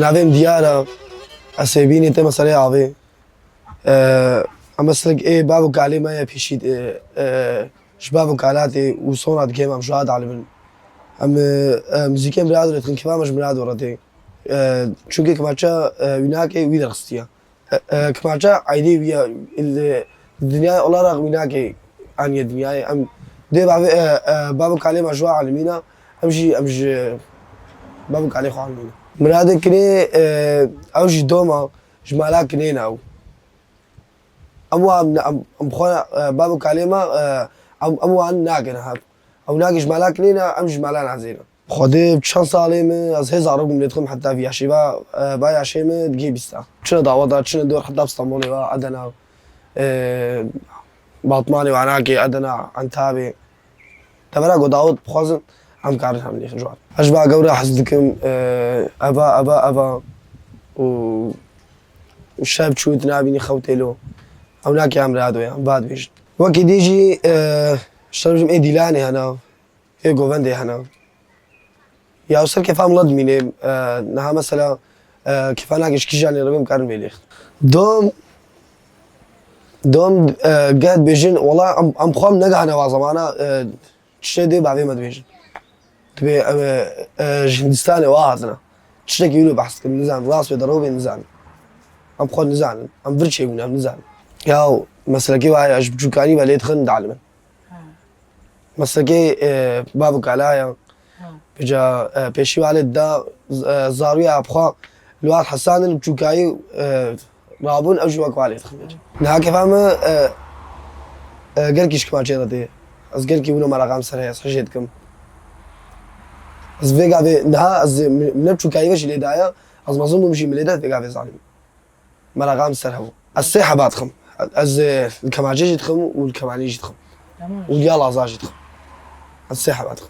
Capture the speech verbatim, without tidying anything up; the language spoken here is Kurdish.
Navê min Diyar e. Ez ê bînê te meseleyê avê. E, em meselek ê bav û kalê me ye pêşî, e, e, ji bav û kala tê û sona dikêm em ji wa dielibin. Em, e, e, muzîkê mirad re dikin, kêfa me ji mirad re tê. E, çunkê kimaça, e, wî nake, wî derxistiye. E, e, kimaça eydê wî ye, li dinyayê olarak wî nake aniye dinyayê. Em dê bavê, e, e, bav û kalê me ji wa elimîna, em jî, em ji bav û kalê xwe elimîna. Miradê kinê, e, ew jî doma ji mala kinê ne ew. Em wan, em, em xwe, e, bav û kalê me, e, em, em wan nakin hev. Ew nake ji mala kinê ne, em ji mala nazê ne. Xwedê çend salê min, ez hê zarok bûm lê dixim heta vî yaşê va, e, va yaşê min digê bîsta. Çine daweta, çine dor heta Stenbolê va, Edena, e, Batmanê va nake, Edena, Entabê. Tevera ku dawet bixwazin, em karin hem lêxin ji wan. Ez ji va gewre hez dikim, e, eva, eva, eva û şev çût nabînî xew têlo. Ew nake em rado ya, va dibêjin. Wekî dî jî, e, şev jim ê dîlanê hena. Ê govendê hene. Ya ser kêfa min dimîne, e, niha mesela, e, kêfa nake ji kîjanê re bim karin vê lêx. Dom, dom, e, geh dibêjin, wala em, em xwe em negihane wa zamana, e, tiştê dê bavê me dibêjin. Dibê em, e, e, ji Hindistanê wa hatine. Tiştekî wilo behs dikin, nizanim, rast bê, derov bê, nizanim. Em xwe nizanin, em vir çêbûne, em nizanin. Ya meselekê wa heye, ji biçûkanî ve lê dixin, dielibin. Meslekê, e, bav û kala ya. Ha. Vêca, e, pêşî walê da, z-, e, zaroya xwe li war hesan in, çûkayî, e, rabûn, ew jî wek walê dixin vêca. Niha kêfa min, e, e, gelkî ji kimaçê re tê. Ez gelkî wilo meraqam ser heye, ez hejê dikim. Ez vê gavê, niha ez mi-, ne çûkayî ve jî lê daye, ez mezin bûm jî min lê da vê gavê zanîm. Meraqam ser hebû. Ez sê heba dixim. Ez, e, li kemancê jî dixim û li kemanî jî dixim. Tamam. Û li ya laza jî dixim. Ez sê heba dixim.